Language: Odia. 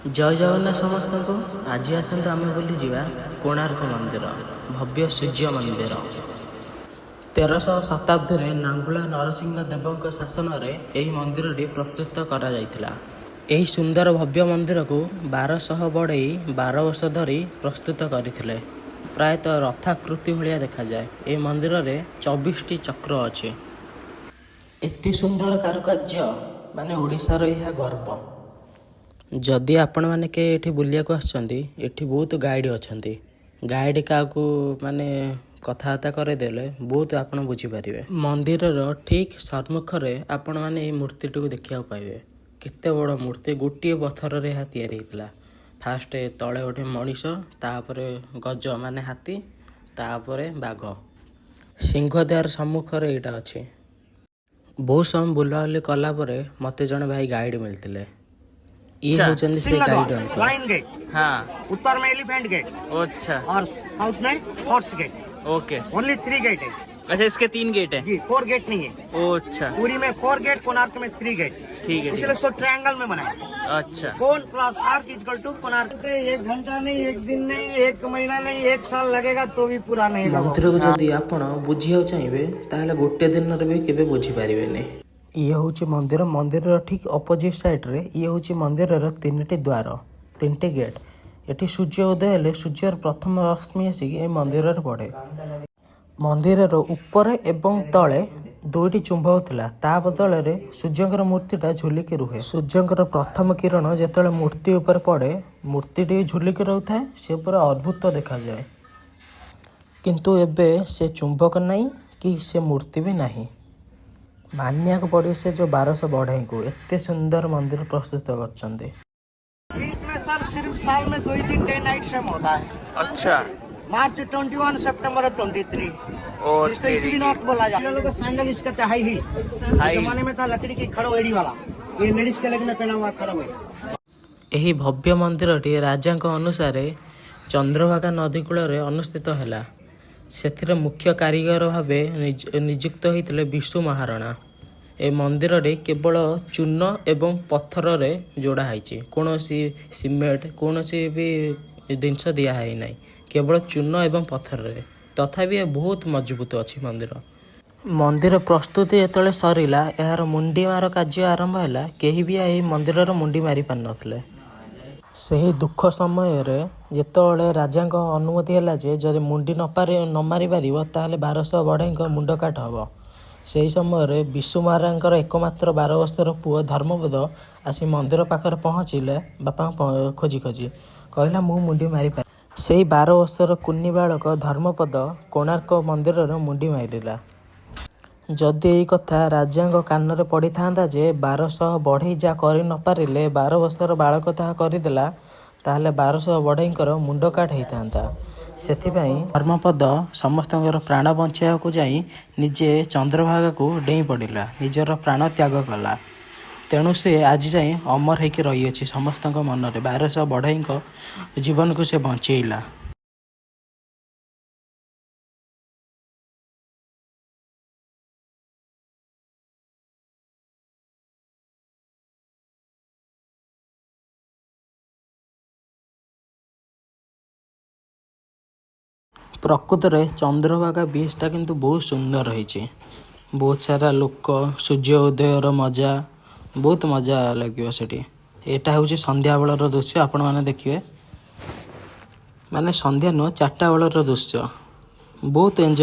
ଜୟ ଜଗନ୍ନାଥ ସମସ୍ତଙ୍କୁ। ଆଜି ଆସନ୍ତୁ ଆମେ ବୁଲିଯିବା କୋଣାର୍କ ମନ୍ଦିର, ଭବ୍ୟ ସୂର୍ଯ୍ୟ ମନ୍ଦିର। 1300 ଶତାବ୍ଦୀରେ ନାଙ୍ଗୁଳା ନରସିଂହ ଦେବଙ୍କ ଶାସନରେ ଏହି ମନ୍ଦିରଟି ପ୍ରସ୍ତୁତ କରାଯାଇଥିଲା। ଏହି ସୁନ୍ଦର ଭବ୍ୟ ମନ୍ଦିରକୁ 1200 ବଢ଼େଇ 12 ବର୍ଷ ଧରି ପ୍ରସ୍ତୁତ କରିଥିଲେ। ପ୍ରାୟତଃ ରଥାକୃତି ଭଳିଆ ଦେଖାଯାଏ। ଏହି ମନ୍ଦିରରେ 24ଟି ଚକ୍ର ଅଛି। ଏତେ ସୁନ୍ଦର କାରୁକାର୍ଯ୍ୟ, ମାନେ ଓଡ଼ିଶାର ଏହା ଗର୍ବ। ଯଦି ଆପଣମାନେ କେହି ଏଠି ବୁଲିବାକୁ ଆସିଛନ୍ତି, ଏଠି ବହୁତ ଗାଇଡ଼ ଅଛନ୍ତି। ଗାଇଡ଼ କାହାକୁ ମାନେ କଥାବାର୍ତ୍ତା କରେଇଦେଲେ ବହୁତ ଆପଣ ବୁଝିପାରିବେ। ମନ୍ଦିରର ଠିକ୍ ସମ୍ମୁଖରେ ଆପଣମାନେ ଏଇ ମୂର୍ତ୍ତିଟିକୁ ଦେଖିବାକୁ ପାଇବେ। କେତେ ବଡ଼ ମୂର୍ତ୍ତି! ଗୋଟିଏ ପଥରରେ ଏହା ତିଆରି ହେଇଥିଲା। ଫାଷ୍ଟ ତଳେ ଗୋଟେ ମଣିଷ, ତାପରେ ଗଜ ମାନେ ହାତୀ, ତାପରେ ବାଘ। ସିଂହଦ୍ୱାର ସମ୍ମୁଖରେ ଏଇଟା ଅଛି। ବହୁତ ସମୟ ବୁଲାବୁଲି କଲା ପରେ ମତେ ଜଣେ ଭାଇ ଗାଇଡ଼ ମିଳିଥିଲେ। ଇଏ ହେଉଛନ୍ତି ସେ सिंह ଗାଇଡ଼ द्वार, ଅଙ୍କଲ। लाइन गेट, उत्तर में एलिफेंट गेट और साउथ में horse gate. Only three gate है। अच्छा, इसके तीन गेट है? जी, फोर गेट नहीं है। ओ, अच्छा। पुरी में फोर गेट, कोणार्क में थ्री गेट। ठीक है। इसलिए इसको ट्रायंगल में बनाया। कोण plus arc equal to Konark. एक घंटा नहीं, एक दिन नहीं, एक महीना नहीं, एक साल लगेगा तो भी पूरा नहीं होगा। ମନ୍ଦିରକୁ ଯଦି ଆପଣ ବୁଝିବାକୁ ଚାହିଁବେ, ତାହେଲେ ଗୋଟେ ଦିନରେ ବି କେବେ ବୁଝିପାରିବେନି। ଇଏ ହେଉଛି ମନ୍ଦିର। ମନ୍ଦିରର ଠିକ୍ ଅପୋଜିଟ୍ ସାଇଡ଼୍ରେ ଇଏ ହେଉଛି ମନ୍ଦିରର ତିନିଟି ଦ୍ୱାର, ତିନିଟି ଗେଟ୍। ଏଠି ସୂର୍ଯ୍ୟ ଉଦୟ ହେଲେ ସୂର୍ଯ୍ୟର ପ୍ରଥମ ରଶ୍ମି ଆସିକି ଏ ମନ୍ଦିରରେ ପଡ଼େ। ମନ୍ଦିରର ଉପରେ ଏବଂ ତଳେ ଦୁଇଟି ଚୁମ୍ବକ ଥିଲା। ତା ବଦଳରେ ସୂର୍ଯ୍ୟଙ୍କର ମୂର୍ତ୍ତିଟା ଝୁଲିକି ରୁହେ। ସୂର୍ଯ୍ୟଙ୍କର ପ୍ରଥମ କିରଣ ଯେତେବେଳେ ମୂର୍ତ୍ତି ଉପରେ ପଡ଼େ, ମୂର୍ତ୍ତିଟି ଝୁଲିକି ରହୁଥାଏ। ସେ ପୁରା ଅଦ୍ଭୁତ ଦେଖାଯାଏ। କିନ୍ତୁ ଏବେ ସେ ଚୁମ୍ବକ ନାହିଁ କି ସେ ମୂର୍ତ୍ତି ବି ନାହିଁ। ମାନିବାକୁ ପଡ଼ିବ ସେ ଯେଉଁ 1200 ବଢ଼େଇଙ୍କୁ, ଏତେ ସୁନ୍ଦର ମନ୍ଦିର ପ୍ରସ୍ତୁତ କରିଛନ୍ତି। बीच में सर, सिर्फ साल में दो ही दिन डे नाइट सेम होता है। मार्च 21, सितंबर 23। और इसको इक्विनॉक्स बोला जाता है। लोग सैंडल इसका हाई हील। High. जमाने में था लकड़ी की खड़ो एड़ी वाला। ये लेडीज के लेग में पहना हुआ खड़ो है। ଏହି ଭବ୍ୟ ମନ୍ଦିରଟି ରାଜାଙ୍କ ଅନୁସାରେ ଚନ୍ଦ୍ରଭାଗା ନଦୀ କୂଳରେ ଅନୁଷ୍ଠିତ ହେଲା। ସେଥିରେ ମୁଖ୍ୟ କାରିଗର ଭାବେ ନିଯୁକ୍ତ ହୋଇଥିଲେ ବିଶୁ ମହାରଣା। ଏ ମନ୍ଦିରଟି କେବଳ ଚୂନ ଏବଂ ପଥରରେ ଯୋଡ଼ା ହେଇଛି। କୌଣସି ସିମେଣ୍ଟ, କୌଣସି ବି ଜିନିଷ ଦିଆ ହେଇନାହିଁ। କେବଳ ଚୂନ ଏବଂ ପଥରରେ। ତଥାପି ଏ ବହୁତ ମଜବୁତ ଅଛି ମନ୍ଦିର। ମନ୍ଦିର ପ୍ରସ୍ତୁତି ଯେତେବେଳେ ସରିଲା, ଏହାର ମୁଣ୍ଡି ମାର କାର୍ଯ୍ୟ ଆରମ୍ଭ ହେଲା। କେହି ବି ଏହି ମନ୍ଦିରର ମୁଣ୍ଡି ମାରି ପାରିନଥିଲେ। ସେହି ଦୁଃଖ ସମୟରେ ଯେତେବେଳେ ରାଜାଙ୍କ ଅନୁମତି ହେଲା ଯେ ଯଦି ମୁଣ୍ଡି ନ ମାରି ପାରିବ, ତାହେଲେ 1200 ବଢ଼େଇଙ୍କ ମୁଣ୍ଡ କାଟ ହେବ, ସେହି ସମୟରେ ବିଶୁ ମହାରାଣାଙ୍କର ଏକମାତ୍ର 12 ବର୍ଷର ପୁଅ ଧର୍ମପଦ ଆସି ମନ୍ଦିର ପାଖରେ ପହଞ୍ଚିଲେ। ବାପାଙ୍କୁ ଖୋଜି ଖୋଜି କହିଲା, "ମୁଁ ମୁଣ୍ଡି ମାରିପାରିବି।" ସେଇ 12 ବର୍ଷର କୁନି ବାଳକ ଧର୍ମପଦ କୋଣାର୍କ ମନ୍ଦିରର ମୁଣ୍ଡି ମାରିଲା। ଯଦି ଏଇ କଥା ରାଜାଙ୍କ କାନରେ ପଡ଼ିଥାନ୍ତା ଯେ 1200 ବଢ଼େଇ ଯାହା କରି ନପାରିଲେ, 12 ବର୍ଷର ବାଳକ ତାହା କରିଦେଲା, ତାହେଲେ 1200 ବଢ଼େଇଙ୍କର ମୁଣ୍ଡ କାଟ ହେଇଥାନ୍ତା। ସେଥିପାଇଁ ଧର୍ମପଦ ସମସ୍ତଙ୍କର ପ୍ରାଣ ବଞ୍ଚାଇବାକୁ ଯାଇ ନିଜେ ଚନ୍ଦ୍ରଭାଗାକୁ ଡେଇଁ ପଡ଼ିଲା, ନିଜର ପ୍ରାଣ ତ୍ୟାଗ କଲା। ତେଣୁ ସେ ଆଜି ଯାଏଁ ଅମର ହେଇକି ରହିଅଛି ସମସ୍ତଙ୍କ ମନରେ। 1200 ବଢ଼େଇଙ୍କ ଜୀବନକୁ ସେ ବଞ୍ଚେଇଲା। ପ୍ରକୃତରେ ଚନ୍ଦ୍ରଭାଗା ବିଚ୍ଟା କିନ୍ତୁ ବହୁତ ସୁନ୍ଦର ହେଇଛି। ବହୁତ ସାରା ଲୋକ, ସୂର୍ଯ୍ୟ ଉଦୟର ମଜା, ବହୁତ ମଜା ଲାଗିବ ସେଠି। ଏଇଟା ହେଉଛି ସନ୍ଧ୍ୟାବେଳର ଦୃଶ୍ୟ, ଆପଣମାନେ ଦେଖିବେ। ମାନେ ସନ୍ଧ୍ୟା ନୁହଁ, 4ଟା ବେଳର ଦୃଶ୍ୟ। ବହୁତ ଏନ୍ଜୟ।